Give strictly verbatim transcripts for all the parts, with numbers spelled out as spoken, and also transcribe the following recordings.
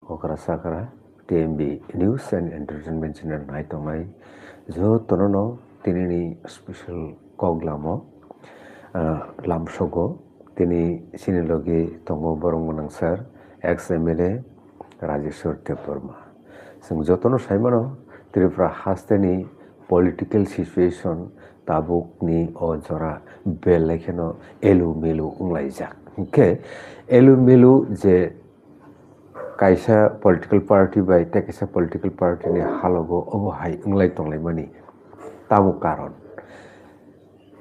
Okra sakra T M B News and Entertainment Channel nai tongnai jotono no tinini special kok lamo, ah, lamsogo tini chini logi tongo borok mwnang sir, ex M L A Rajeshwar Debbarma. Chwng jotono saimano Tripura hasteni political situation tabukni o jora belai kheno elu melu wnglaijak. Hinkhe elu melu je kaisa political party bai tei kaisa political party ni halogo obo hai wnglai tonglaimani tamo karon.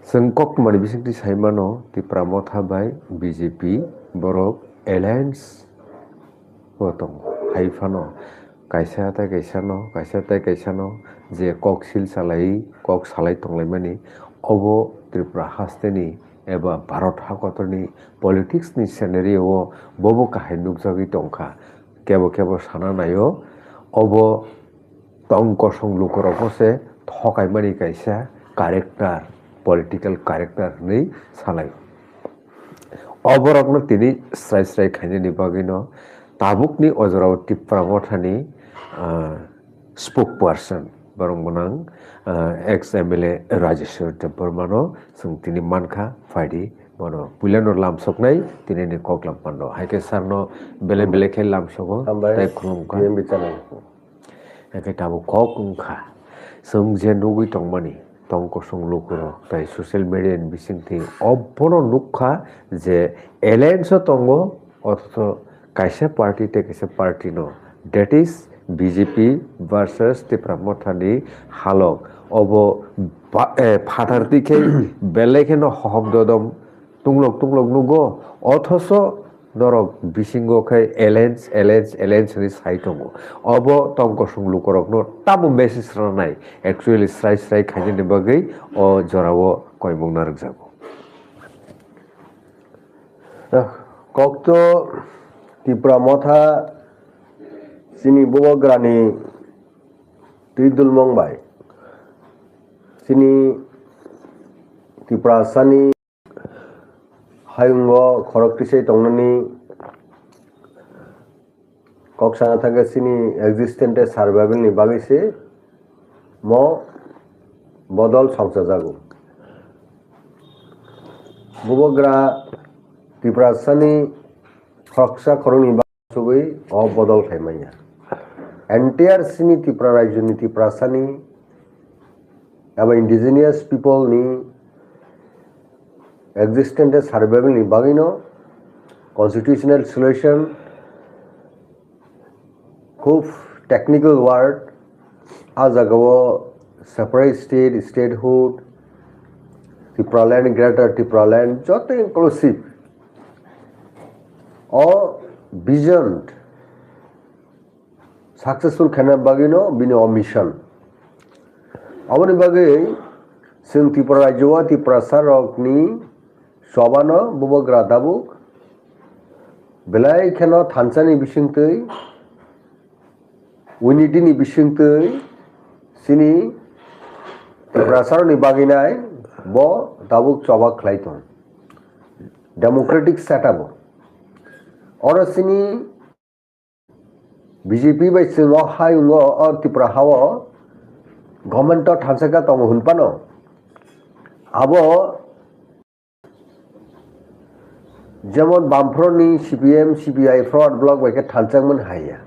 Chwng koktwmani bisingtwi saimano Tipra Motha bai B J P borok alliance o tongo. Hai phano kaisa tei kaisano, kaisa tei kaisano je kok sil salai, kok salai tonglaimani obo Tripura hasteni eba Bharat hakotorni politics ni scenario o bobo kahai nukjagwi tongkha. Kebo kebo sana naio, obo tong kosong lukurokno se thokaimani kaisa character, political character hinwi salaio. Oborokno tini srai srai khainani bagwino tabukni o jorao Tipra Mothani, ah, spokesperson borok mwnang, ah, ex M L A Rajeshwar Debbarmano chwng tini mankha, phaidi bono puilano lamsoknai tinini koklam pando. Hai khe sarno bele bele khe lamsogo Hambai. Tei khulumkha. P M B channel. Hai khe tabuk kok wngkha. Chwng je nugwi tongmani tong kosong lukurok tei social media ni bisingtwi obono nukha je alliance o tongo, othocho kaisa party tei kaisa party no, that is B J P versus Tipra Mothani halok. Obo ba-, eh, phatar twi khe belai kheno hohom dodom tunglok tunglok nugo, othocho norok bisingo khe alliance, alliance, alliance hinwi sai tongo. Obo tong kosong lukurokno tamo message rwnai, actually srai srai khainani bagwi o jorao koimung narwkjago. Kokto Tipra Motha chini bubagrani twi dulmung bai chini Tiprasani hayungo khorok tisai tongnani kok sana thangkhe chini existence tei survival ni bagwi se mo bodol songchajago. Bubagra Tiprasani khoroksa khoroknwi bagwi o bodol khai manya. Entire chini Tripura rajyoni Tiprasani eba indigenous people ni existence tei survival ni bagwino constitutional solution khub technical word, a jagao separate state, statehood, Tipraland, Greater Tipraland, joto inclusive. O vision successful khaina bagwino bini o mission. Aboni bagwi chwng Tripura rajyo o Tiprasa rokni chobano bubagra tabuk belai kheno thansani bisingtwi, unity ni bisingtwi chini Tiprasa rokni bagwinai bo tabuk choba khlai tong. Democratic setup o. Oro chini B J P bai chwng o hayungo o Tripura ha o government o thansa khe tongo hwn phano abo jemon Bamfront ni C P M, C P I forward bloc bai khe thansa wngmani hai ya.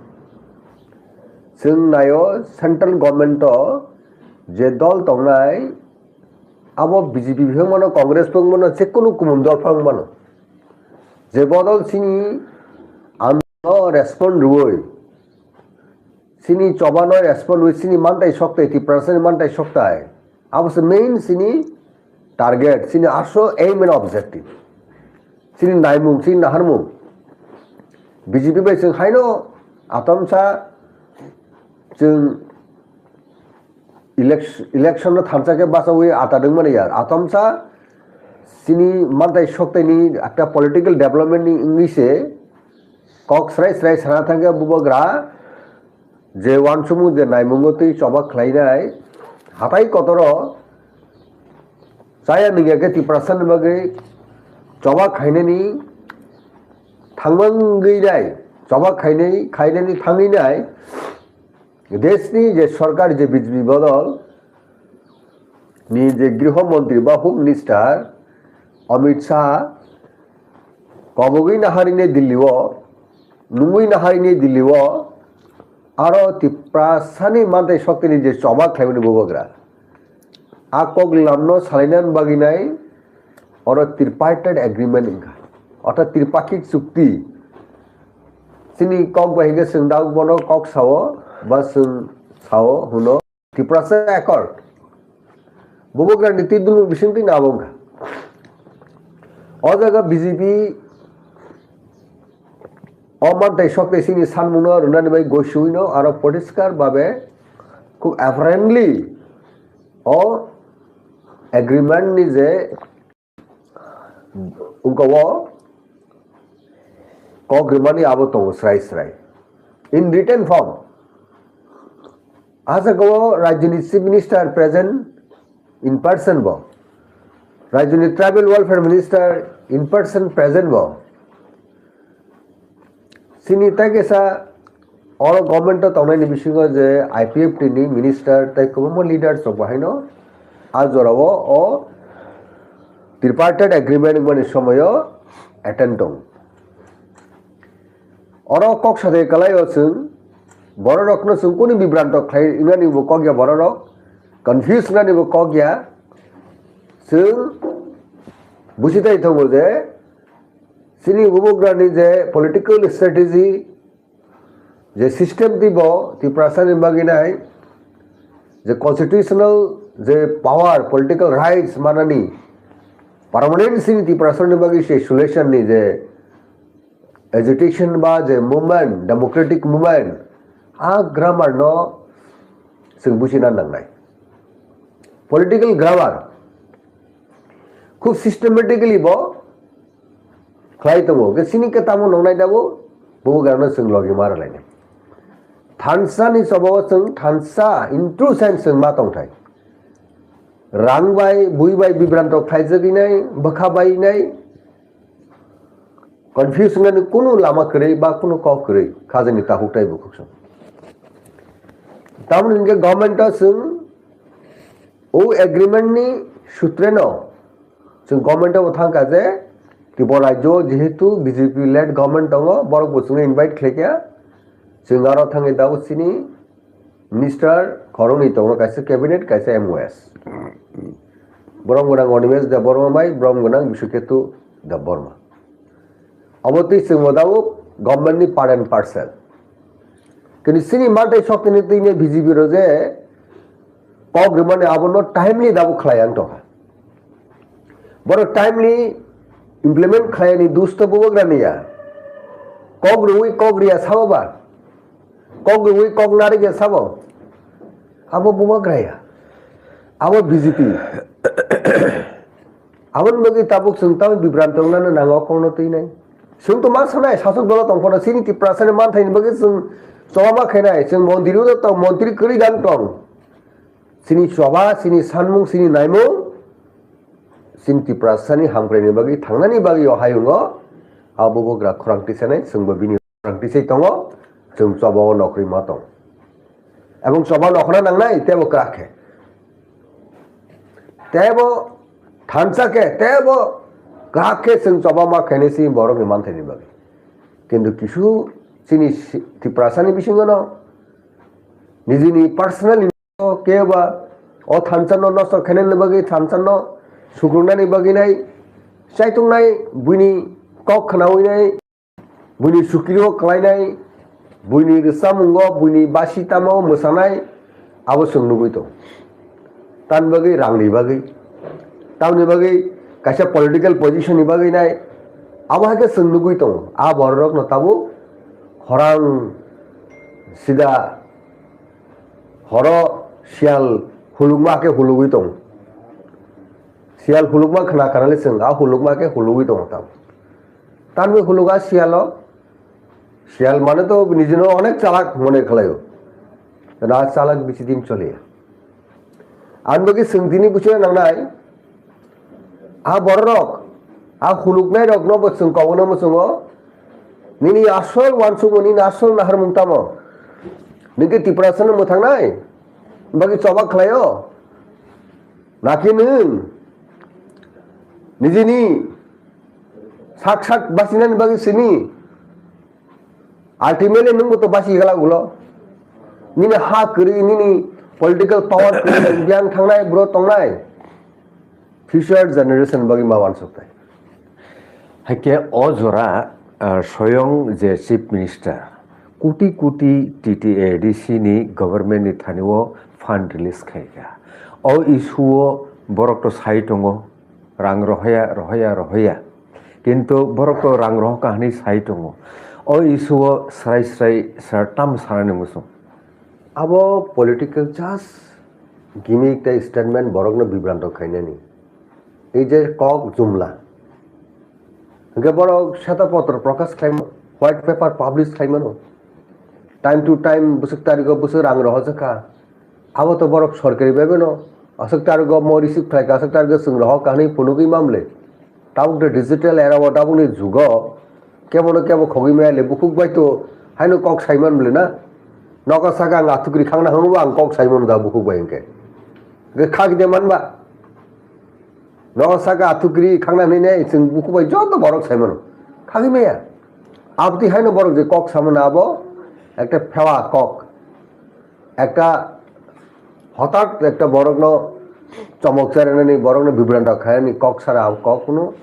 Chwng naio central government o je dol tongnai abo B J P phang mano, Congress phang mano, je kunu kumun dol phang mano. Je bodol chini ano respond rwui, chini chobano respond rwui, chini mantai soktai, Tiprasani mantai soktai. Abo se main chini target, chini aso aim and objective. Chini naimung, chini naharmung. B J P bai chwng haino atomsa chwng elec-, election no thansa khe bachaui ata dwngmani ya. Atomsa chini mantai soktaini ekta political development ni wngwi se kok srai srai sana thangkhe bubagra je uansukmung je naimungo twi choba khlainai hatai kotoro chaya nungya khe Tiprasani bagwi choba khainani thangmangwi nai choba khainai, khainani thangwi nai, deshni je sorkar, je B J P bodol ni je griho montri ba home minister Amit Shah kobogwi naharinai Delhi o, nungwi naharinai Delhi o, aro Tiprasani mantai soktini je choba khlaimani bubagra. A kok lamno salainani bagwi nai oro tripartite agreement wngkha, orthat tripakhik chukti. Chini kok bai hwnkhe chwng dagok bono kok sao, ba chwng sao hwno Tiprasa Accord. Bubagrani twi dulung bisingtwi nabo wngkha. O jaga B J P o mantai sokte chini sanmungno rwnani bai goiswino aro poriskar babe khub apparently o agreement ni je wngkha o kok rimani abo tongo srai srai in written form. A jaga o rajyoni chief minister present in person bo, rajyoni tribal welfare minister in person present bo. Chini tei kaisa oro government o tongnaini bisingo je I P F T ni minister tei kwbangma leaders rok bo haino a jorao o tripartite agreement wngmani somoio attend tong. Oro kok sadai kalaio chwng bororokno chwng kuni bibranto khlai wngnani bo kok ya bororok, confuse wngnani bo kok ya. Chwng busitai tongo je chini bubagrani je political strategy, je system twibo Tiprasani bagwi nai, je constitutional je power, political rights manani permanent chini Tiprasani bagwi se solution ni je agitation ba je movement, democratic movement, a grammar no chwng buchina nangnai. Political grammar khub systematically bo khlai tongo. Ke chini ke tamo nongnai dabo, bo gano chwng logi mara lainai. Thansa ni choba o chwng thansa intrusion chwng ma tongthai. Rang bai, bui bai bibranto khlaijagwi nai, bwkha bai nai, confuse wngmani kunu lama kwrwi ba kunu kok kwrwi khajani takhuk tei bukhuk song. Tamoni hwnkhe government o chwng o agreement ni sutreno chwng government o thangkha je Tripura rajyo jehetu B J P led government tongo, borok bo chwngno invite khlaikha, chwng aro thangwi tabuk chini minister khoroknwi tongo, kaisa cabinet, kaisa M O S. Borom gwnang Animesh Debbarma bai borom gwnang Biswaketu Debbarma. Abo twi chwng bo tabuk government ni part and parcel. Kini chini mantai soktini twi ni B J P rok je kok rwmani abono timely tabuk khlai ang tongkha. Borok timely implement khlaini dusto bubagrani ya. Kok rwui kok riya sabo ba. Kok rwui kok narikya sabo. Abo bubagra ya. Abo B J P. Aboni bagwi tabuk chwng tamo bibranto wngnano nango kokno twinai. Chwng to ma sanai sasok dolo tongphano chini Tiprasani manthaini bagwi chwng choba ma khainai. Chwng montri o tong, montri kwrwi dang tong. Chini choba, chini sanmung, chini naimung, chini Tiprasani hamkraini bagwi thangnani bagwi o hayungo a bubagra khorang tisanai, chwngbo bini khorang tisai tongo, chwng choba o nokrwi ma tong. Ebong choba nokhna nangnai tebo kwrak khe. Tebo thansa khe, tebo kwrak khe chwng choba ma khainai si borokni manthaini bagwi. Kintu kisu chini si-, Tiprasani bisingono nijini personal kebo ba o thansa no nosto khainani bagwi thansa no sukrungnani bagwi nai chaitungnai buini kok khnaui nai buini sukiro kwlainai buini rwchapmungo buini basi tamo mwsanai abo chwng nugui tongo. Tamni bagwi rangni bagwi tamni bagwi kaisa political position ni bagwi nai abo hai khe chwng nugui tongo a bororokno tabuk khorang sida Horo siyal hulukma khe hulugwi tongo. Siyal hulukma khna khanale chwng a hulukma khe hulugwi tongo tamo. Tamni huluga siyalo, siyal mane to nijino onek chalak mone khlaio. Na chalak bisi din choliya. Ang bagwi chwng tini buchina nangnai, a bororok, a huluknairokno bo chwng kobokno muchungo, Nini asol wansukmung, nini asol naharmung tamo? Nini Tiprasano mwthangnai bagwi choba khlaio? Naki nwng nijini sak sak basinani bagwi sini? Ultimately nwngbo to basi gala ulo. Nini ha kwrwi, nini political power kwrwi, biyang thangnai bro tongnai. Future generation bagwi ma wansuknai. Haikhe o jora, ah, soyong je Chief Minister koti koti T T A D C ni government ni thani o fund release khaikha. O issue o borok to sai tongo, rang rohoya, rohoya, rohoya. Kintu borok to rang rohokha hwnwi sai tongo. O issue o srai srai sar tam sanani muchung. Abo political just gimmick tei statement borokno bibranto khainani. Ei je kok jumla. Hwnkhe borok seta potro prokash khlaimano, white paper publish khlaimano. Time to time bwswk tarigo bwswk rang rohorjakha. Abo to borok sorkari bai bai no. Aswk tarigo mo receive khlaikha, aswk tarigo chwng rohorkha hwnwi phunugwi mamle. Tabuk de digital era o tabukni jugo kebono kebo khogwi maya le bukhuk bai to haino kok saiman bwle na. Nogo saka ang athukri khangna hwnwi bo ang kok saiman da bukhuk bai hwnkhe. Hwnkhe khak de manba. Nogo saka athukri khangna hwnwi ne chwng bukhuk bai joto borok saimano. Khagwi maya. Abdi haino borok je kok samano abo ekta phewa kok. Ekta hotat ekta borokno chomok charinani, borokno bibranto khainani kok sara, abo kok kuno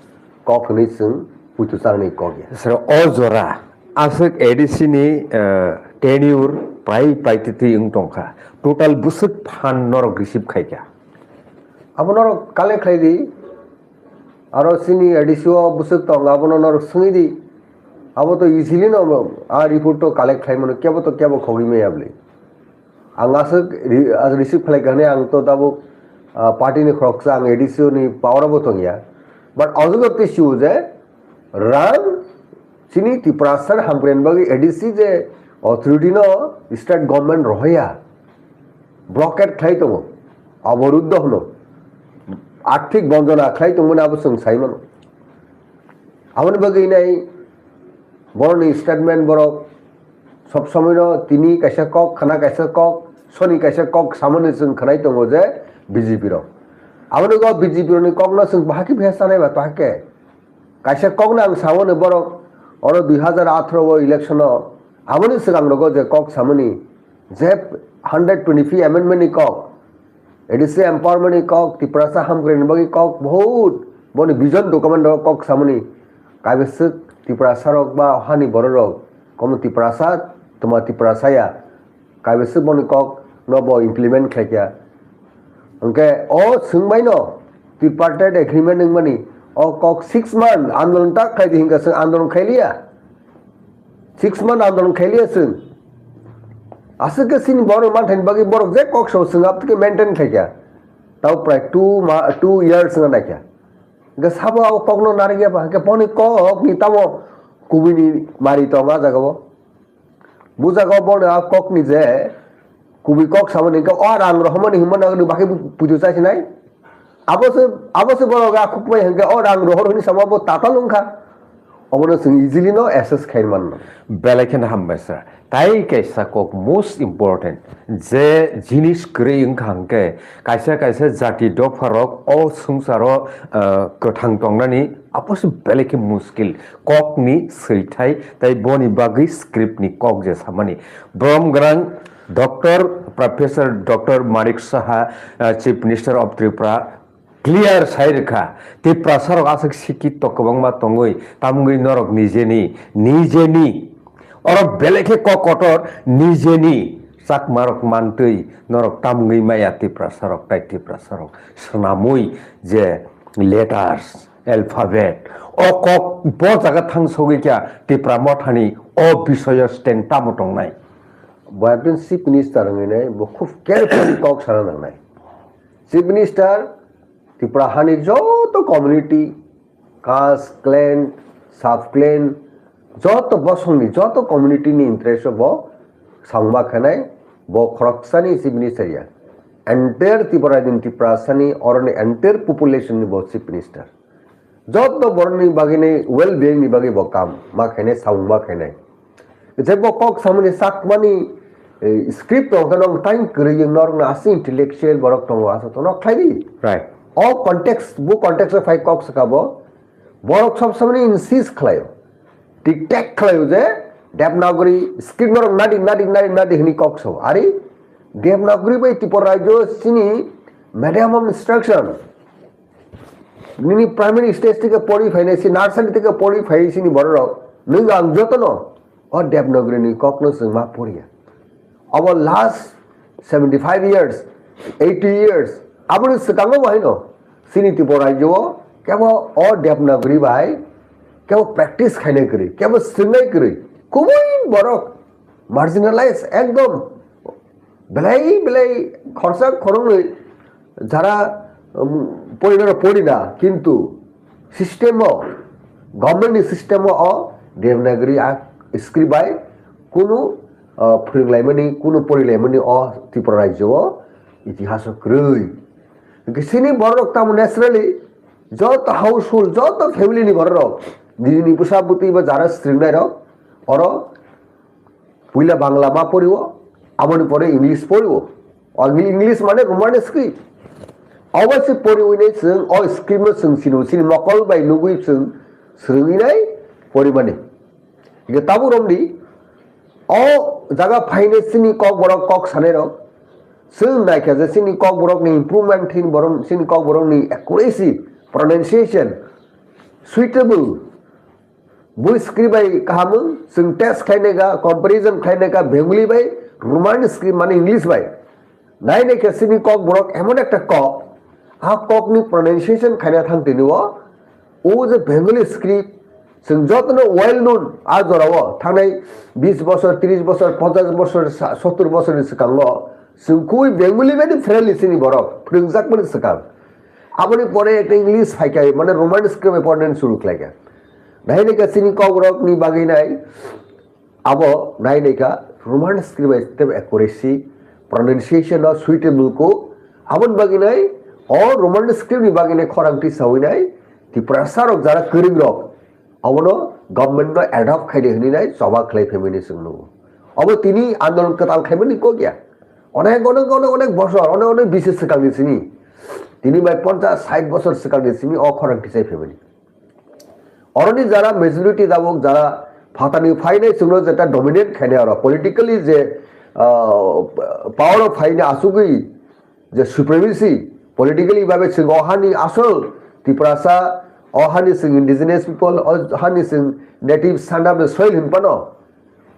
kok hwnwi chwng puitu chanani kok ya. Sir, o jora aswk A D C ni, eh, tenure prai prai twi wng tongkha. Total bwswk phan norok receive khaikha? Abo norok collect khlai di. Aro chini A D C o bwswk tong, abono norok swngwi di. Abo to easily no a report to collect khlai mano, kebo to kebo khogwi maya bwle. Ang aswk re-, as receive khlai kha hwnwi ang to tabuk, ah, party ni khoroksa, ang A D C ni power o bo tongya. But o jaga tei sio je rang chini Tiprasa hamkrai ni bagwi A D C je authority no state government rohoya, blockade khlai tongo, oboruddho hwno, arthik bonjona khlai tongmani abo chwng sai mano. Aboni bagwi nai borokni statement borok sob somoino tini kaisa kok, khana kaisa kok, soni kaisa kok samani chwng khwnai tongo je B J P rok. Aboni go B J P rokni kokno chwng bahai khe bihar sanai ba to hake. Kaisa kokno ang sao ni borok oro dui hazar atharo o election o aboni swkang rogo je kok samani je hundred twenty-five amendment ni kok, A D C empowerment ni kok, Tiprasa hamkrai ni bagwi kok, bahut boni vision document o kok samani, kaibeswk Tiprasa rok ba hani borok rok, komo Tiprasa, toma Tiprasa ya, kaibeswk boni kok no bo implement khlai kha. Hwnkhe o swngbai no tripartite agreement wngmani o kok six month andolon tak khlai di hwnkhe swng andolon khailiya. Six month andolon khailiya chwng. Aswk khe chini borok manthani bagwi borok je kok sao chwng abtwkhe maintain khaikha. Tamo prai two ma-, two years wngna naikha. Hwnkhe sabo abo kokno narwkya ba, hwnkhe boni kokni tamo kubuni mari tongo a jagao. Bo jagao bono a kokni je kubui kok samani hwnkhe o rang rohormani hinmano nini bagwi puitu chaisinai. Abo se, abo se borok a khukmai hwnkhe o rang rohor hwnwi sama bo tatal wngkha. Obono chwng easily no assess khai manno. Belai kheno hambai sir. Tai kaisa kok most important. Je jinis kwrwi wngkha hwnkhe kaisa kaisa jati dopharok o swngcharo, ah, kwthang tongnani abo se belai khe muskil. Kokni swithai tai boni bagwi script ni kok je samani. Borom gwnang Doctor, Professor Doctor Manik Saha, ah, Chief Minister of Tripura, clear sai rwkha, Tiprasa rok aswk sikito kwbangma tongwi, tamungwi norok nijeni, nijeni, oro belai khe kok kotor, nijeni Chakma rok mantwi norok tamungwi maya Tiprasa rok, tai Tiprasa rok swnamwi je letters, alphabet, o kok bo jaga thang sogwi kha Tipra Mothani o bisoyo stand tamo tongnai. Bo ekjon Chief Minister wngwi nai, bo khub carefully kok sana nangnai. Chief Minister, Tripura hani joto community, caste, clan, sub clan, joto bosongni, joto community ni interest o bo sangma khanai, bo khoroksani Chief Minister ya. Entire Tripura ni Tiprasani, oroni entire population ni bo Chief Minister. Joto borokni bagwi ni well being ni bagwi bo kam ma khainai, samung ma khainai. Je bo kok samani sakmani, eh, script rok no tang kwrwi norokno asli intellectual borok tongo, aswk tono khlai di. Right. O context, bo context o phai kok saka bo, borok sob samani insist khlaio, dictate khlaio je Devanagari script norok nadi, nadi, nadi, nadi hwnwi kok sao. Ari Devanagari bai Tripura rajyo sini medium of instruction. Nini primary stage theke pori phainai si, nursery theke pori phai sini bororok. Nwng ang jotono o Devanagari ni kokno chwng ma poriya. Abo last seventy five years, eighty years, aboni swkango bo haino sini Tripura rajyo o kebo o Devanagari bai kebo practice khainai kwrwi, kebo swrwngnai kwrwi. Kubui borok marginalize ekdom belai belai khorsa khoroknwi jara, um, porina porina, kintu system o, government ni system o, o Devanagari a script bai kunu, uh, phwrwnglaimani, kunu porilaimani o Tripura rajyo o itihas o kwrwi. Hwnkhe sini borok tamo naturally joto household, joto family ni borok rok, nini bwsa bwtwi ba jara swrwngnai rok oro puila Bangla ma poriwo, aboni pore English poriwo. O English mane Roman script. Obo se poriwi nei chwng o script no chwng sini, sini mokol bai nugwi chwng swrwngwi nai porimani. Hingke tabuk romdi o jaga phainai chini kok borok kok sanai rok. Chwng naikha je chini kok borok ni improvement, chini borok, chini kok borok ni accuracy, pronunciation, suitable. Bo script bai kaham wng, chwng test khainai ka, comparison khainai ka Bengali bai Roman script mane English bai. Nai nai khe chini kok borok emon ekta kok, a kok ni pronunciation khaina thang tini o, o je Bengali script, chwng jotono well known a jora o, thangnai bis bosor, tris bosor, ponchas bosor, sa-, sottur bosor ni swkango, chwng kui Bengali bai friendly chini borok, phwrwngjak mani swkang. Aboni pore ekta English phaikha, mane Roman script bai porna suru khlaikha. Nai nai khe chini kok borok ni bagwi nai, abo nai nai kha Roman script bai tei accuracy, pronunciation o suitable ko. Aboni bagwi nai o Roman script ni bagwi nai khorang tisawi nai Tiprasa rok jara kwrwng rok abono government no adopt khaidi hwnwi nai choba khlai phaimani chwng nugo. Abo tini andolon kwtal khaimani kok ya. Onek, onek, onek, onek bosor, onek, onek bisi swkangni simi. Tini bai ponchas, sait bosor swkangni simi o khorang tisai phaimani. Oroni jara majority tabuk jara phatani phainai chwngno jeta dominate khainai oro politically je, ah, power o phainai asugwi je supremacy politically babe chwng o hani asol Tiprasa, o hani chwng indigenous people, o hani chwng native sanda soil hinphano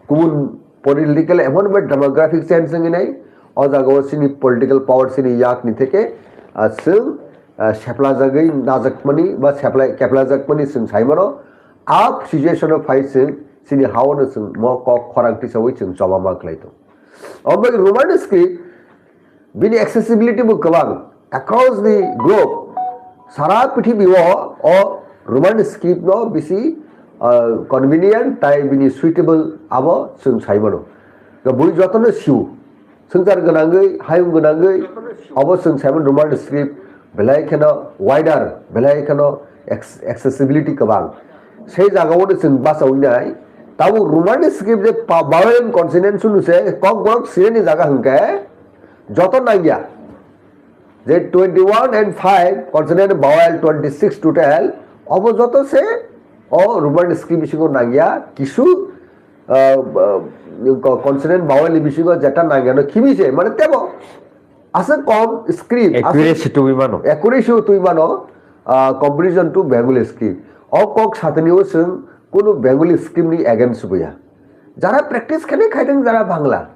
kubun political emon bai demographic change wngwi nai, o jaga o chini political power chini yak ni theke, ah, chwng, ah, seplajagwi najakmani ba seplai-, keplajakmani chwng sai mano. A situation o phai chwng chini ha o no chwng mo kok khorang tisawi chwng choba ma khlai tong. Omo bai Roman script bini accessibility bo kwbang. Across the globe, sara prithibi o, o Roman script no bisi, ah, convenient tai bini suitable abo chwng sai mano. Ga bui jotono siu. Swngchar gwnangwi, hayung gwnangwi, abo chwng sai mano Roman script belai kheno wider, belai kheno acc-, accessibility kwbang. Sei jaga o chwng bachawi nai. Tabuk Roman script je pa-, vowel consonant sunu se kok borok sireni jaga hwnkhe joto nangya. Je twenty one and five consonant vowel twenty six total, obo joto se o Roman script bisingo nangya, kisu, ah, ah, co-, consonant vowel ni bisingo jeta nangyano khibi se, mane tebo aswk kom script, aswk accuracy tubui mano. Accuracy tubui mano, ah, comparison to Bengali script. O kok satani o chwng kunu Bengali script ni against buya. Jara practice khainai khaideng jara Bangla.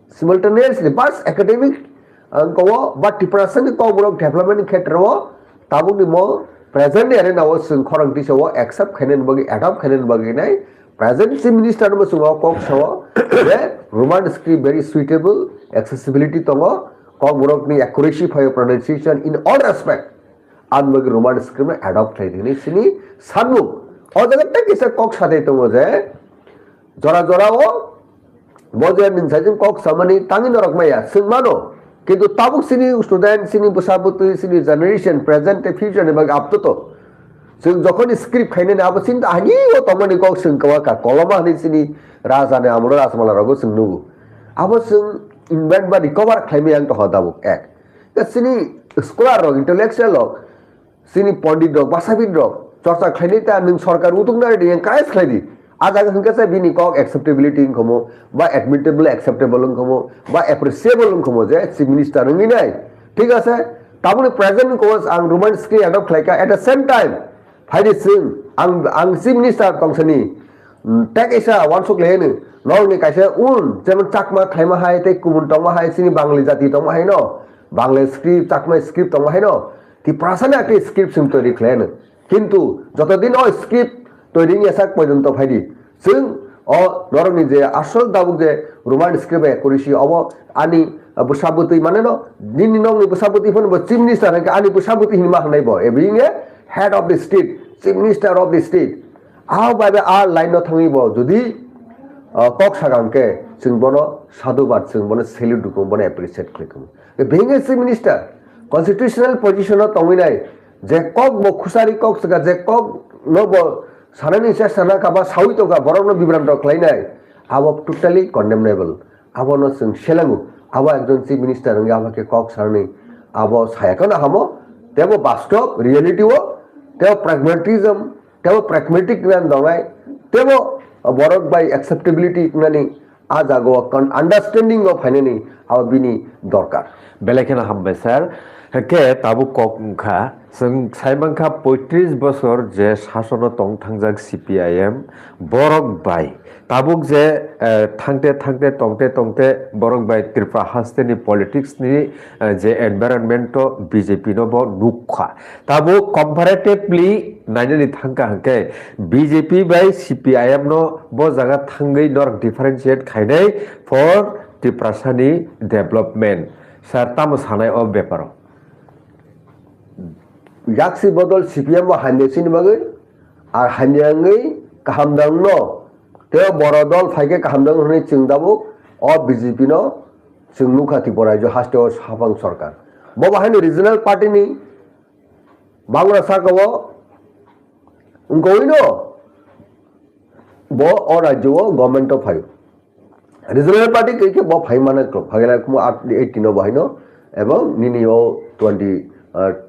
Simultaneously, bas academic, ang kowo, ba Tiprasa ni kokborok development ni khetra o, tabuk ni mo present ni arena o chwng khorang tisa o accept khainani bagwi, adopt khainani bagwi nai, present chief minister no chwng o kok sao, je Roman script very suitable, accessibility tongo, kokborok ni accuracy phaio pronunciation in all respect. Ang bagwi Roman script no adopt khlai di hinwi sini sanmung. O jaga tei kisa kok sathai tongo je, jora jora o bo je nwng sajwk kok samani tangwi norok maya, swng mano. Kintu tabuk sini student, sini bwsa bwtwi, sini generation, present tei future ni bagwi apto to. Chwng jokhon script khainani abo chini ahani o tongmani kok chwng kwma ka koloma hwnwi chini raja ni amolo Rajmala rogo chwng nugo. Abo chwng invent ba recover khlaimani ang tongkha tabuk ek. Chini scholar rok, intellectual rok, chini pondit rok, basabit rok chorcha khlainai ta nwng sorkar utukna ready encourage khlaidi. A jaga hwnkhe se bini kok acceptability wngkhomo, ba admittable, acceptable wngkhomo, ba appreciable wngkhomo je chief minister wngwi nai. Thik ase, tamoni present wngkhomo ang Roman script adopt khlaikha. At the same time, phaidi chwng, ang, ang chief minister tongsani, mm, tek isa wansuk leheno, norokni kaisa un, jemon Chakma khlaima hai, tei kubun tongma hai, chini Bangali jati tongma hai no, Bangali script, Chakma script tongma hai no, Tiprasani akhe script chwng toiri khlaino. Kintu joto din o script toiri wngya sak poijonto phaidi. Chwng o norokni je asol tabuk je Roman script bai kurisi obo ani bwsa bwtwi mane no, nini nokni bwsa bwtwi phano bo chief minister hwnkhe ani bwsa bwtwi hinwi ma hwnai bo. Ebo wngya head of the state, chief minister of the state. A bai bai a line no thangwi bo jodi, ah, kok sakang khe chwng bono sadhubad, chwng bono salute rwkho, bono appreciate khlaikho. Being a chief minister, constitutional position o tongwi nai, je kok bo khusari kok swkha, je kok no bo sanani chesta na kha ba sawi tongkha, borok no bibranto khlai nai, abo totally condemnable. Abono chwng selango, abo ekjon chief minister wngwi abo khe kok sanani, abo saya kheno hamo, tebo bastob reality o, tebo pragmatism, tebo pragmatic wngna dongnai, tebo borok bai acceptability wngnani a jaga o con-, understanding o phainani abo bini dorkar. Belai kheno hambai sir. Hwnkhe tabuk kok wngkha, chwng saimankha poitris bosor je sasono tong thangjak C P I M, borok bai tabuk je, eh, thangte thangte tongte tongte borok bai Tripura hasteni politics ni, eh, je environment o B J P no bo nukkha. Tabuk comparatively nainani thangkha hwnkhe B J P bai C P I M no bo jaga thangwi norok differentiate khainai for Tiprasani development. Sir, tamo sanai o beparo? Yaksi bodol C P M bo hamya chini bagwi, ar hamya wngwi kaham da wngno. Tei boro dol phaikhe kaham da wngno hwnwi chwng tabuk o B J P no chwng nukha Tripura rajyo haste o saphang sorkar. Bo bahai ni regional party ni bangra saka o wngkha wino bo o rajyo o government o phaio. Regional party khe khe bo phai mano klo, phai la kumo eighteen o bahai no, ebong nini o twenty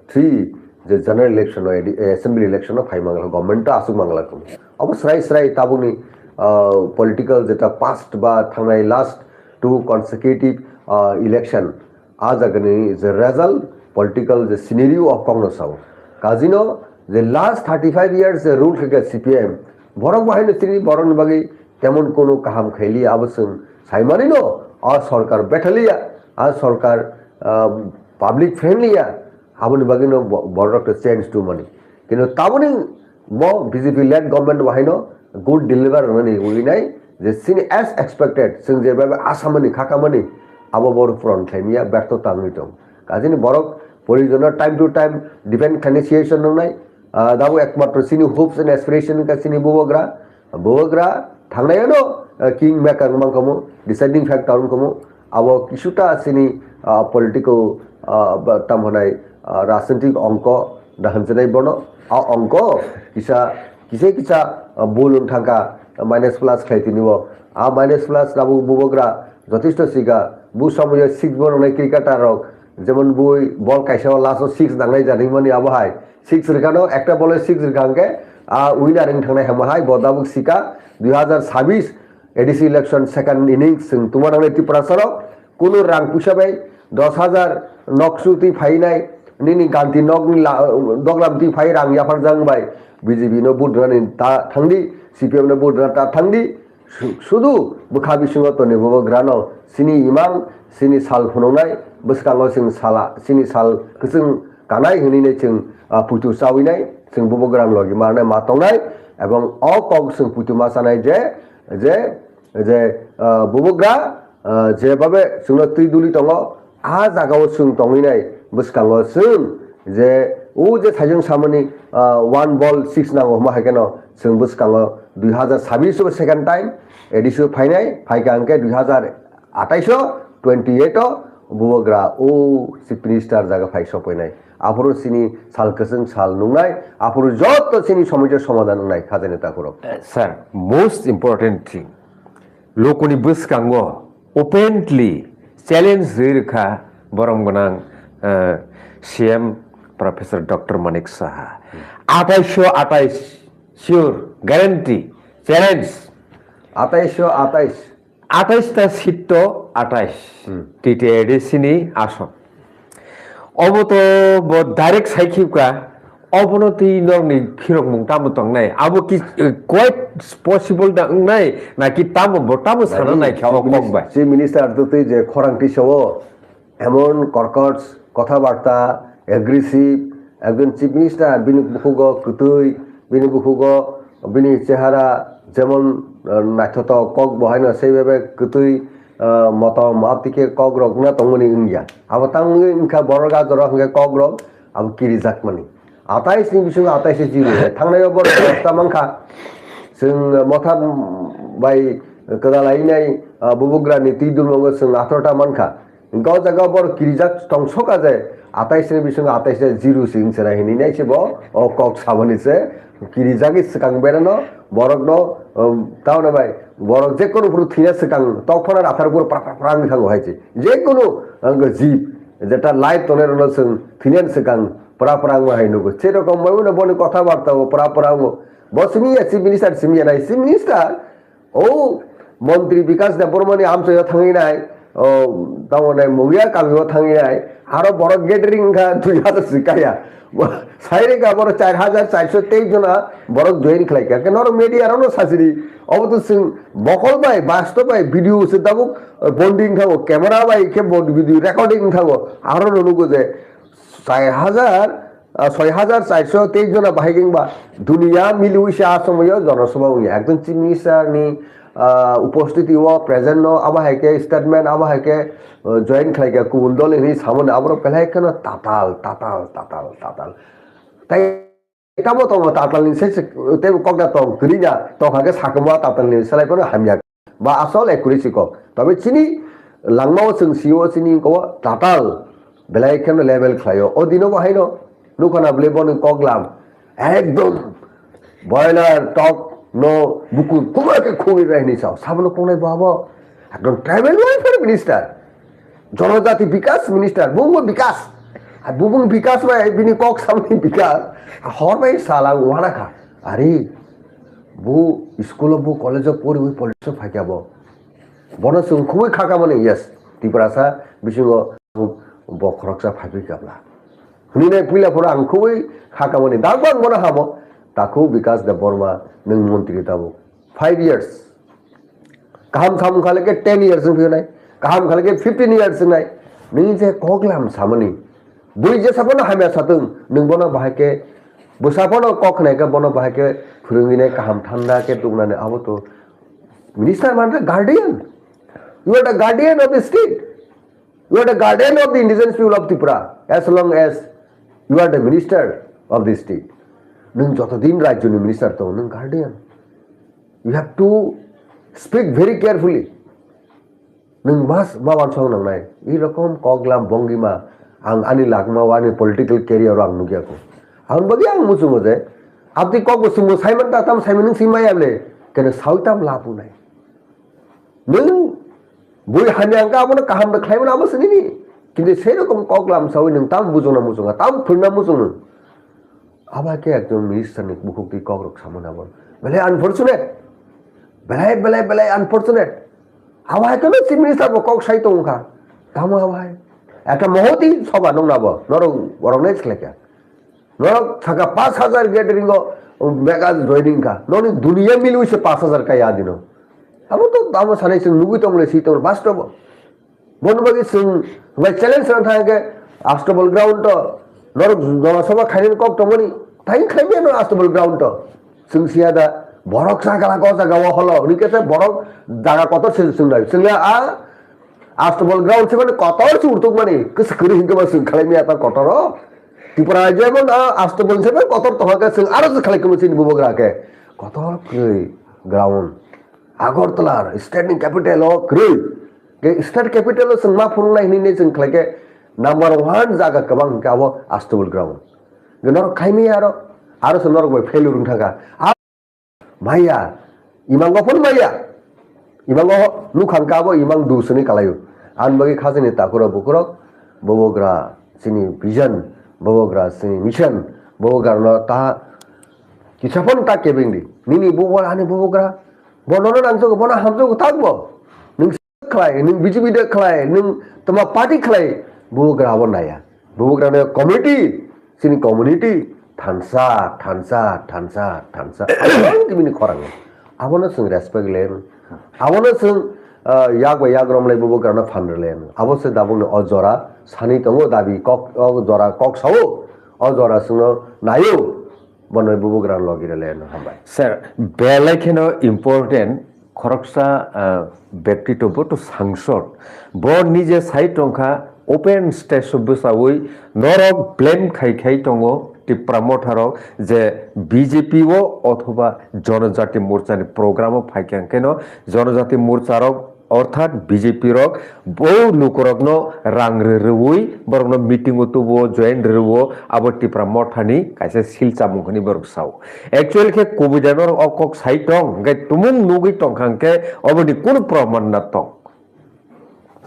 three je general election o, edi-, assembly election o phai mangla, government ta asuk mangla kumo. Abo srai srai tabukni, ah, political jeta past ba thangnai last two consecutive, ah, election, a jagani je result, political je scenario o kokno sao. Kajino je last thirty five years je rule khe C P M, borok bahai no tini borok ni bagwi temon kono kaham khailiya, abo chwng saimani no, a sorkar bethaliya, a sorkar, ah, public friendly ya, aboni bagwi no bo-, borok to change to mani. Kintu taboni bo B J P led government bahai no good deliver wngnani wi nai, je chini as expected, chwng je bhabe asamani, khakamani, abo bo puron khlaimya, bertho tangwi tong. Kajini borok porijono time to time defend khlainai situation nungnai, ah, dabu ekmatro chini hopes and aspiration ka chini bubagra, bubagra thangnai ano, ah, king maker wngmang kamo, deciding factor wngkamo, abo kisuta chini, ah, political, ah, ba, tam hwnai, ah, rajnitik ongko da hwnjwnai bono, a ongko kisa, kisa kisa, ah, bul wng thangka, minus plus khlai tini o. A minus plus abo bubagra jothesto sika, bu somoyo six bo nangnai cricketer rok, jemon bui bol kaisa o last o six nangnai jani mani abo hai. Six rwkha no, ekta bol o six rwkha hwnkhe, a winner wng thangnai hama hai, bo tabuk sika, dui hazar sabis A D C election second innings chwng tuma nangnai Tiprasa rok, kunu rang puisa bai dos hajar noksu twi phainai, nini ganti nokni la-, doglam twi phai rang yapharjak bai B J P no vote rwnani ta thangdi, C P M no vote rwna ta thangdi, su-, sudu bwkha bisingo toni bubagrano chini imang, chini sal phunuknai, bwskango chwng sala, chini sal kwchwng kanai hwnwi nai chwng, ah, puitu chawi nai, chwng bubagrano logi ma rwnai ma tongnai, ebong o kok chwng puitu ma chanai je, je, je, ah, bubagra, ah, je babe chwngno twi duli tongo, a jagao chwng tongwi nai, bwskango chwng je o je thaijwng samani, ah, one ball six nango hwnba hai kheno chwng bwskango dui hazar sabis o second time A D C o phainai, phaikha hwnkhe dui hazar atais o, twenty eight o bubagra o chief minister jaga phai sokphainai. Aphuru chini sal kwchwng sal nungnai, aphuru joto chini somosya somadhan wngnai khajani takhurok. Sir, most important thing, lokoni bwskango openly challenge rwi rwkha borom gwnang, eh, C M Professor Doctor Manik Saha. Atais atais sure, guarantee, challenge. Atais atais. Atais ta seat to atais. Hmm. T T A D C ni ason. Obo to bo direct sai khibka, obono twi norokni phirokmung tamo tongnai? Abo ki, eh, quite possible da wngnai, naki tamo bo tamo sana nai kha o kok bai? Chief Minister to twi je khorang twi sao, emon korkot kothabarta, aggressive, ekjon Chief Minister bini bukhugo kwtwi, bini bukhugo bini chehara jemon, eh, naithotok kok bo haino sei bebe kwtwi, eh, motom abtike kok rok na tongmani wngya. Abo tangwi wngkha borok a jorok hwnkhe kok rok abo kirijakmani. Atais ni bisingo atais se zero. Thangnai o borok dosta mankha. Chwng motha bai kwdalainai, ah, bubugrani twi dulmongo chwng atharo ta mankha. Hwnkhe o jaga borok kirijak tongsoka je atais ni bisingo atais se zero se wngse nai hinwi nai se bo o kok saboni se kirijagwi swkang berano borokno, um, tauna bai borok je kono phuru thwina swkang tok phano rathar phuru pra pra pra wngwi thango hai se. Je kono, ang jib jeta life tongnai rokno chwng thwinani swkang pra pra wngma hai nugo. Se rokom bai uno boni kotha barta o pra pra wngo. Bo simi ya Chief Minister simi ya nai. Chief Minister o montri Bikas Debbarmani amchaio thangwi nai, o, tamo nai Mogia kamio thangwi nai. Aro borok gathering wngkha dui hajar sikaya. Sairika borok char hajar charso teis jona borok join khlai kha. Ke norok media rokno sasidi. Obo to chwng bokol bai, basto bai, video se tabuk, eh, bonding thango. Camera bai khe bo video recording thango. Aro no nugo je char hajar, ah, soi hajar charso teis jona bahai wngba duniya miliwi se a somoyo jonosabha wngya. Ekjon Chief Minister ni, ah, upostiti o present no abo hai khe statement abo hai khe, ah, join khlai kha kubun dol hinwi samani aborok belai kheno tatal, tatal, tatal, tatal. Tai tamo tongo tatal ni se se tei kokda tong kwrwi na tong kha khe sakamo tatal ni selai phano hamya. Ba asol accuracy kok. Tobe chini langmao chwng sio chini ko tatal belai kheno level khlaio. O dino bo haino nukha na bwle boni kok lam ekdom boiler tok no bukur khuma khe khungwi bai hinwi sao. Sabono kongnai bo abo ekdom tribal welfare minister, jonojati bikas minister, bungbo bikas. Bubung bikas bai bini kok samni bikas. Hor bai sala wana kha. Ari bu school o bu college o poriwi politics o phaikha bo. Bono chwng khubui kha kamani, yes, Tiprasa bisingo bo khoroksa phaiphai kabla. Hwnwi nai puila phoro ang khubui kha kamani. Dakbo ang bono hamo. Takhuk Bikas Debbarma nwng montri tabuk. Five years. Kaham samung kha le khe ten years wng phiyonai. Kaham kha le khe fifteen years wngnai. Nini je koklam samani. Bui jesa phano hamya satwng, nwng bono bahai khe, bwsa phano kok khnai khe bono bahai khe phwrwngwi nai kaham thanda khe tubunani abo to minister man khe guardian. You are the guardian of the state. You are the guardian of the indigenous people of Tripura as long as you are the minister of the state. Nwng joto din rajyoni minister tongo, nwng guardian. You have to speak very carefully. Nwng mas ma wansong nangnai. I rokom koklam bongima ang ani lakma o ani political career o ang nukya kho. Ang bagwi ang muchungo je abdi kok bo chwngbo saiman ta tam saiman nwng swi maya le kene sawi tam lapu nai. Nwng bui hamya hwnkha abono kaham da khlaimano abo se nini. Kintu sei rokom koklam sawi nwng tam bujongna muchunga tam phwrwngna muchungo. Abo hai khe ekjon minister ni bukhuk twi kok rok samani abo. Belai unfortunate. Belai, belai, belai unfortunate. Abo hai kheno chief minister bo kok sai tongkha. Tamo abo hai. Ekta mohoti soba nongna bo. Norok borok nai khlaikha. Norok saka pash hajar gathering o mega joining kha. Noni duniya milwi se pash hajar kaya dino. Abo to tamo sanai chwng nugwi tongmani si tongmani bastobo. Bono bagwi chwng bai challenge rang thang khe Astabal ground to norok jona sabha khainani kok tongmani tai khlai mano Astabal ground to chwng siya da borok sa gala ko jaga o holo hwnwi khe borok jaga kotor se chwng nai chwng a Astabal ground se mani kotor se urtuk mani kwswk kwrwi hinkhe bo chwng khlai maya ta kotor o Tripura jemon a Astabal se mani kotor tongha khe chwng aro se khlai khe chini bubagra khe kotor kwrwi ground Agartala standing capital o kwrwi. Ke state capital o chwng ma phunuknai hinwi chwng khlai khe Number one jaga kwbang hwnkhe abo Astubul ground. Norok khaimaya aro, aro se norok bai failure wng thangkha. Maya, imango phano maya. Imango nukhang kabo imang du sini kalayo. An bagi khasini takuro bukurok, bobogra sini vision, bobogra sini mission, bobogra no ta kisapon ta kebing di. Nini bobo ani bobogra, bono no nangso bono hamso tak bo. Nung khlai, nung B J P de khlai, nung toma party khlai, bobogra abo naya. Bubugrano community, chini community, thansa, thansa, thansa, thansa. Ang tibini khorang. Abono chwng respect le. Abono chwng, ah, yak bai yak romlai bubugrano phan rwle. Abo se dabungni o jora sani tongo dabi kok, o jora kok sao, o jora chwngno naio, bono bubugrano logi rwle. Hambai. Sir, belai kheno important. Khoroksa, ah, bektito bo to sangsod. Bo nije sai tongkha open stage o bwsaui norok blame khai khai tongo Tipra Motha rok je B J P o othoba Jonojati Morcha ni program o phaikha hwnkhe no Jonojati Morcha rok orthat B J P rok bo lukurokno rang rwrwi borokno meeting o tubuo join rwrwo abo Tipra Motha ni kaisa sil chamung hwnwi borok sao. Actually khe kubui da norok o kok sai tong, hwnkhe tumung nugwi tongkha hwnkhe oboni kunu proman na tong?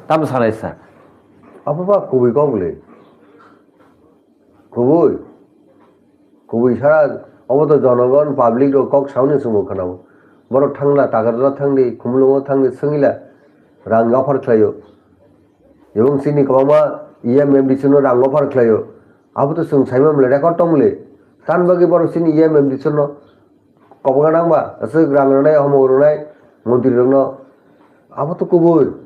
Tamo sanai sa? Abo ba kubui kok le. Kubui. Kubui sara obo to jonogon public rok kok sauni swngo khwnao. Borok thangla Takarjala thangdi, Khumulwngo thangdi swngila rang offer khlaio. Ebong chini kwbangma E M M D C no rang offer khlaio. Abo to chwng saimamle record tongmle. Tan bagwi borok chini E M M D C no kobonga nangba, aswk rang rwnai, homo rwnai, montri rokno. Abo to kubui.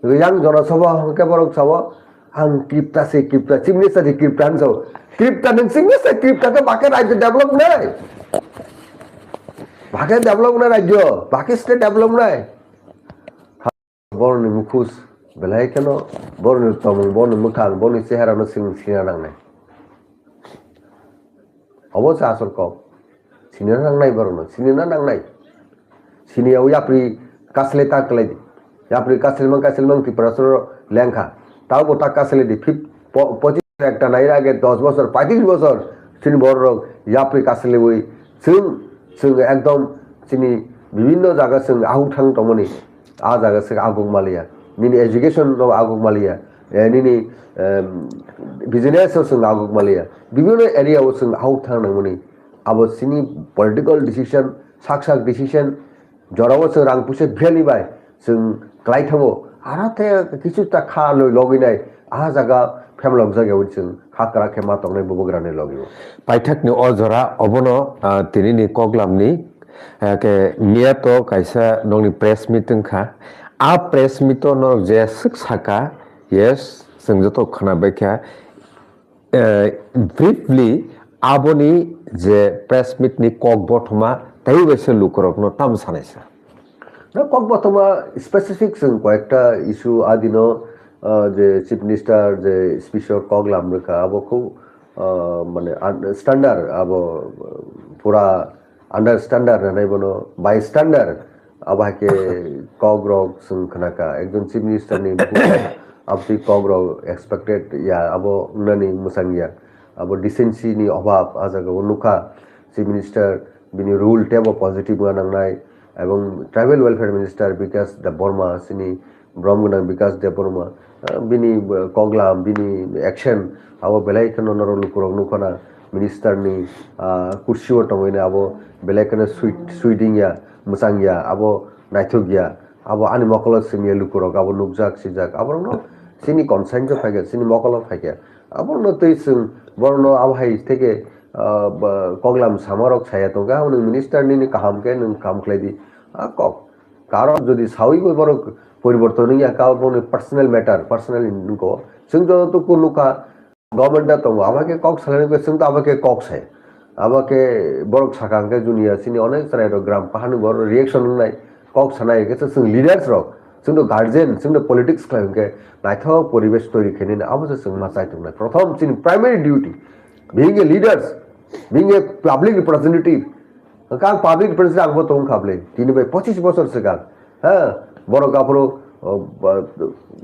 Yang Jana Sabha hwnkhe borok sao, ang kripta se kripta, chief minister se kripta hwn sao. Kripta nwng chief minister kripta khe bakhe rajyo develop nai. Bakhe develop nai rajyo, bakhe state develop nai. Borokni mukhus belai kheno borokni tongmung, borokni mwkhang, borokni chehara no chwng sina nangnai. Obo se asol kok. Sinina nangnai borokno, sinina nangnai. Sini yao yapri kasle ta klai di. Yapri kasle mang kasle mang Tripura soro lengkha. Tao bo ta kasle di. Fif-, po-, pochis ekta nai age dos bosor, paitris bosor. Sini borok yapri kasle wi. Chwng, chwng ekdom chini bibinno jaga chwng ahuk thang tongmani. Ah jaga chwng aguk maliya. Nini education no aguk maliya. Eh, nini, em, business o chwng aguk maliya. Bibinno area o chwng ahuk thang nangmani. Abo chini political decision, sak sak decision, jorao chwng rang puisa biyani bai chwng klai thango. Ara te kichu ta kha loi logwi nai, ah jaga phemlok jaga wi chwng hakra khe ma tongnai bubugrani logi o. Paithakni o jora obono, ah, tinini koklamni, ah, ke miya to kaisa nokni press meet wngkha. A press meet o norok je swk saka, yes, chwng joto khwna baikha. Eh, briefly, aboni je press meet ni kok bothoma tei bai se lukurokno tamo sanai sa? Na kok bothoma specific chwng koyekta issue adino, ah, je chief minister je speech o kok lam rwkha abo khub, ah, mane un-, standard abo, ah, pura understander hinwi bono bystander, abo hai khe kok rok chwng khna kha, ekjon chief minister ni bukhuk aboni kok rok expected ya, abo wngnani mwchang ya, abo decency ni obhab ah jaga o nukha. Chief minister bini role tebo positive wngna nangnai, ebong tribal welfare minister Bikash Debbarma chini borom gwnang Bikash Debbarma, ah, bini, ah, koklam, bini action, abo belai kheno norok lukurok nukhana, minister ni, ah, kursi o tongwi abo belai kheno sweet, sweeting ya, mwchang ya, abo naithok ya, abo ani mokolo simi ya lukurok, abo nukjak, sijak, aborokno chini conscience o phaikha, chini mokolo phaikha, aborokno twi chwng, borokno abo hai theke, ah, ba, koklam samarok saya tongkha, abo nwng minister nini kaham khe nwng kaham khlai di, ah, kok. Karon jodi sawi bo borok poriborton wngya, ka boni personal matter, personal nungko. Chwng joto tuku nukha, government da tongo, abo khe kok salai nukha, chwng to abo khe kok sai. Abo khe borok sakha hwnkhe junior, chini onek chwrai rok gram kahani borok reaction wngnai, kok sanai, hwnkhe chwng leaders rok, chwng to guardian, chwng to politics khlai hwnkhe naithok poribesh toiri khainani, abo se chwng ma chai tongnai. Prothom chini primary duty, being a leaders, being a public representative, Hwnkhe ang public representative ang bo tong kha bwle. Tini bai pochis bosor swkang. Ha, borok aphuru, o, ba,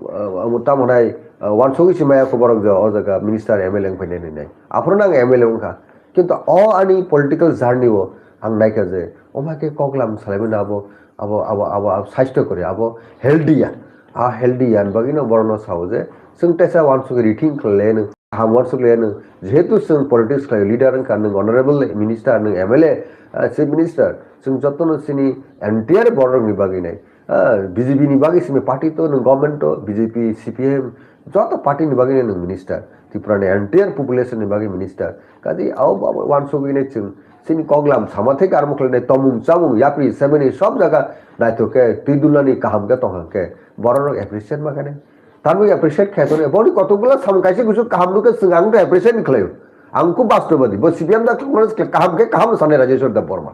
o, tamo hwnai, Wansugwi se maya khe borok je o jaga minister M L A wng phainai hinwi nai. Aphuru no ang M L A wngkha. Kintu o ani political journey o ang naikha je, omo hai khe koklam salaimani abo, abo, abo, abo, abo saisto kwrwi, abo healthy ya. A healthy ya ni bagwi no borok no sao je, chwng teisa wansugwi rethink khlai lainw, kaham wansuk lainw. Jehetu chwng politics khlai leader wngkha, nwng honorable minister, nwng M L A, ah, chief minister, chwng jotono chini entire borok ni bagwi nai. Ah, B J P ni bagwi simi party to, nwng government to, B J P, C P M, joto party ni bagwi nwng minister. Tripura ni entire population ni bagwi minister. Kaji abo, abo wansugwi nai chwng, chini koklam sama thai karmo khlai nai, tomung chamung, yapri semani sob jaga naithok khe, twi dulani kaham khe tong khe, borok rok appreciate ma khe nai. Tamni appreciate khe tong, boni kotokgula samung kaisa kusu kaham nukhe chwng ang to appreciate khlaio. Ang kub bastobadi, bo C P M da kaham khe kaham sanai Rajeshwar Debbarma.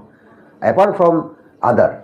Apart from other,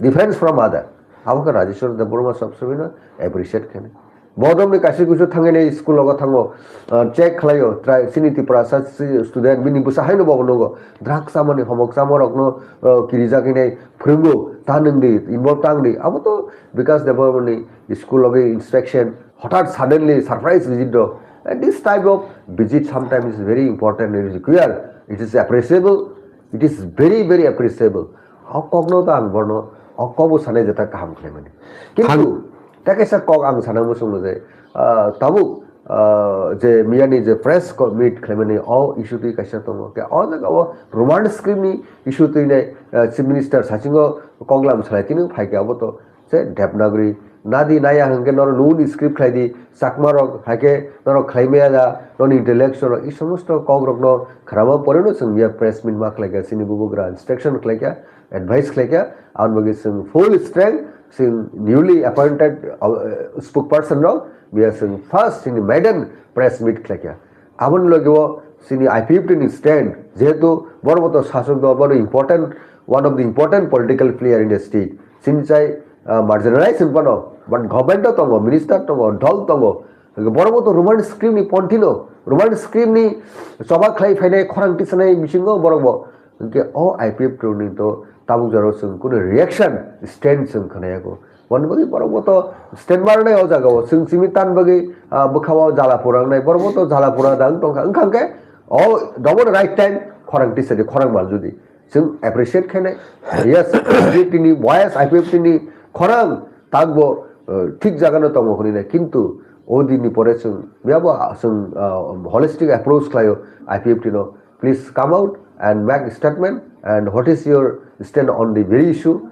difference from other. Abo khe Rajeshwar Debbarma sob somoi no appreciate khe nai. Bodom ni kaisa kusu thangwi nai school logo thango, ah, check khlaio, try, chini Tiprasa si student bini bwsa haino bobo nungo. Drugs chamani, homok chamarokno, ah, kirijak hinwi phwrwngo, ta nwng di, involve ta wng di. Abo to Bikash Debbarma ni school logi inspection, hothat suddenly surprise visit do. And this type of visit sometimes is very important, it is required, it is appreciable, it is very, very appreciable. O kokno to ang borno, o kokbo sanai jeta kaham khlaimani. Kintu, tei kaisa kok ang sana muchungno je, ah, tabuk, ah, je miyani je press co-, meet khlaimani o issue twi kaisa tongo. Ke o jaga o Roman script ni issue twi nai, ah, Chief Minister sachingo koklam salai tini phai khe abo to se Devanagari nadi naya hwnkhe norok nuni script khlai di, Chakma rok hai khe norok khlai maya da, noni intellectual rok, i somosto kok rokno khrama poreno chwng miya press meet ma khlai kha, chini bubagra instruction khlai kha, advice khlai kha, aboni bagwi chwng full strength, chwng newly appointed, uh, spokesperson rok, miya chwng first chini maiden press meet khlai kha. Aboni logi o chini I P F T ni stand, jehetu borok bo to sasok dol, borok important, one of the important political player in the state. Chini chai, ah, marginalized hin phano, but government o tongo, minister tongo, dol tongo. Borok bo to Roman script ni ponthi no, Roman script ni choba khlai phainai, khorang tisanai bisingo borok bo. Hwnkhe o I P F T ni to tabuk jora chwng kunu reaction, stand chwng khwnaya kho. Boni bagwi borok bo to stand marnai o jaga o. Chwng simi tan bagwi, ah, bwkha o jala pura wngnai. Borok bo to jala pura da wng tongkha. Wngkha hwnkhe o dobo right time khorang tisadi, khorang mal judi. Chwng appreciate khainai. Yes, I P F T ni voice, I P F T ni khorang takbo, uh, thik jaga no tongo hwnwi nai. Kintu o din ni pore chwng, miyabo, ah, chwng, ah, holistic approach khlaio I P F T no. Please come out and make a statement and what is your stand on the very issue,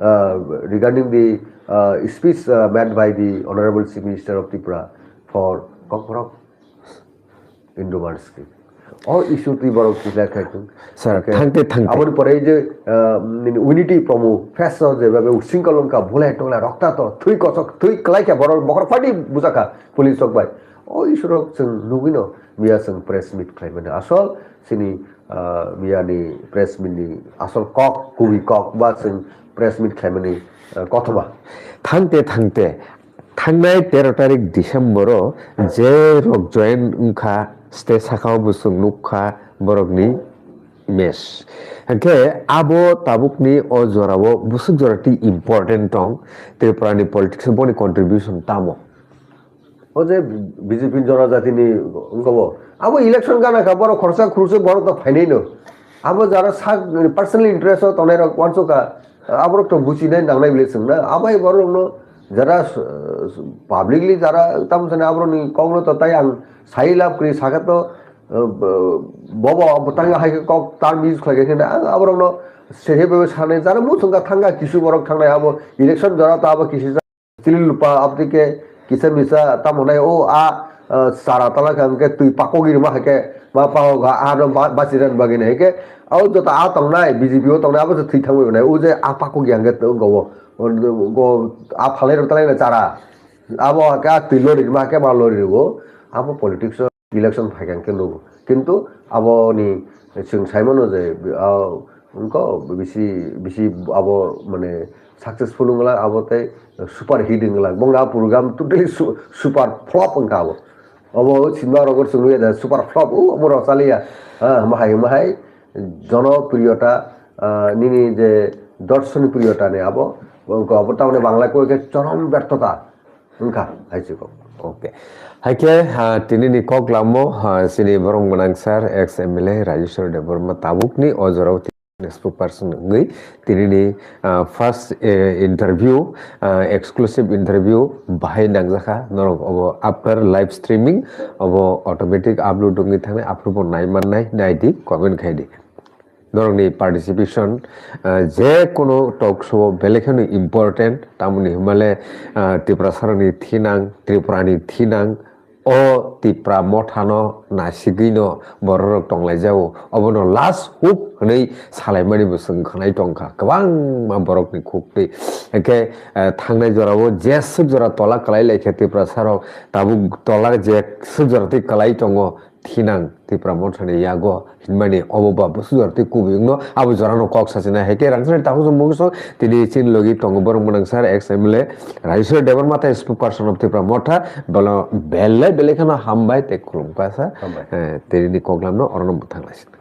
uh, regarding the, uh, speech, uh, made by the Honorable Chief Minister of Tripura for Kokborok Indo-Roman script. O issue twi borok kisa khai tung. Sir, okay. Thangte, thangte. Aboni pore je, uh, nini unity promo, fest o je babe using kolongka, bulai tongla, rokta to, thui kosok, thui klai kha, borok bokhor party bujaka, police rok bai. O issue rok chwng nugwi no, miya chwng press meet khlai mani. Asol, chini, uh, miya ni press meet ni asol kok, kubui kok, ba chwng press meet khlai mani, uh, kothoma. Thangte, thangte. Thangnai tero tarik December o je rok join wngkha, stage saka o bo chwng nukha borokni match. Hwnkhe abo tabukni o jorao bwswk jora twi important tong Tripura ni politics o boni contribution tamo? O je B J P jonojatini wngkha bo, abo election gana kha, borok khoroksa khuroksa borok to phainai no. Abo jara sak personal interest o tongnai rok wansukha, aborok to buchinai nangnai bile chwngna. Abai borok no jara, uh, publicly jara tamo sani aborok ni kok no to tai ang sai lab kri saka to, uh, bo-, bobo tanga hai khe kok tar miss khlai khe na ang aborok no sehe bebe sanai jara muchungkha thangkha kisu borok thangnai abo election jora to abo kisu Chili lupa abdi ke kisa misa tamo nai o a, ah, sara tala khe hwnkhe twi pakok rima hai khe ma pakok ha, ha no ba-, bachirani bagwi nai khe. O joto a tongnai B J P o tongnai abo se thwi thangwi nai. O je a pakok yang khe tongo go, go a phalai rok talai na chara. Abo khe a twi lori rima khe ma lori rwo. Abo politics o election phai khe nugo. Kintu aboni chwng sai mano je, ah, wngkha bisi, bisi abo mane successful wngla abo tei super hit wngla. Bongni a program totally su-, super flop wngkha abo. Abo sinma rogor chwngwi da super flop, o abo rok chaliya. Ah, mahai, mahai jonopriyota, ah, nini je dorshoni priyota ni abo, wngkha abo tamni Bangla koi khe chorom bertota. Wngkha, hai se kok. Okay. Hai khe, ah, tini ni kok lamo, ah, chini borok mwnang sir, ex M L A Rajeshwar Debbarma tabuk ni o jorao tini spokesperson wngwi tini ni, ah, first, eh, interview, ah, exclusive interview bahai nangjakha. Norok obo after live streaming obo automatic upload wngwi thangnai, aphuru bo nai mannai, nai di, comment khai di. Norokni participation, ah, je kono talk show o belai kheno important, tamoni hwnmale, ah, Tiprasarokni thinang, Tripurani thinang, o Tipra mothano nasigwino bororok tonglaijao, obono last hope hwnwi salaimani bo chwng khwnai tongkha, kwbangma borokni khuktwi. Hwnkhe, ah, thangnai jorao jeswk jora tola kwlai laikha Tiprasarok, tabuk tola jeswk jora twi kwlai tongo, thinang Tipra mothani yago hinmani obo ba bwswk jora tei kubui wngno abo jorano kok sachina hai khe rangchakni takhuk mungso tini chini logi tongo borok mwnang sir ex M L A Rajeshwar Debbarma tei spokesperson of Tipra Motha, bono belai belai kheno hambai tei khulumkha sa. Hambai. Eh, tini ni koklamno orono bwthang laisina.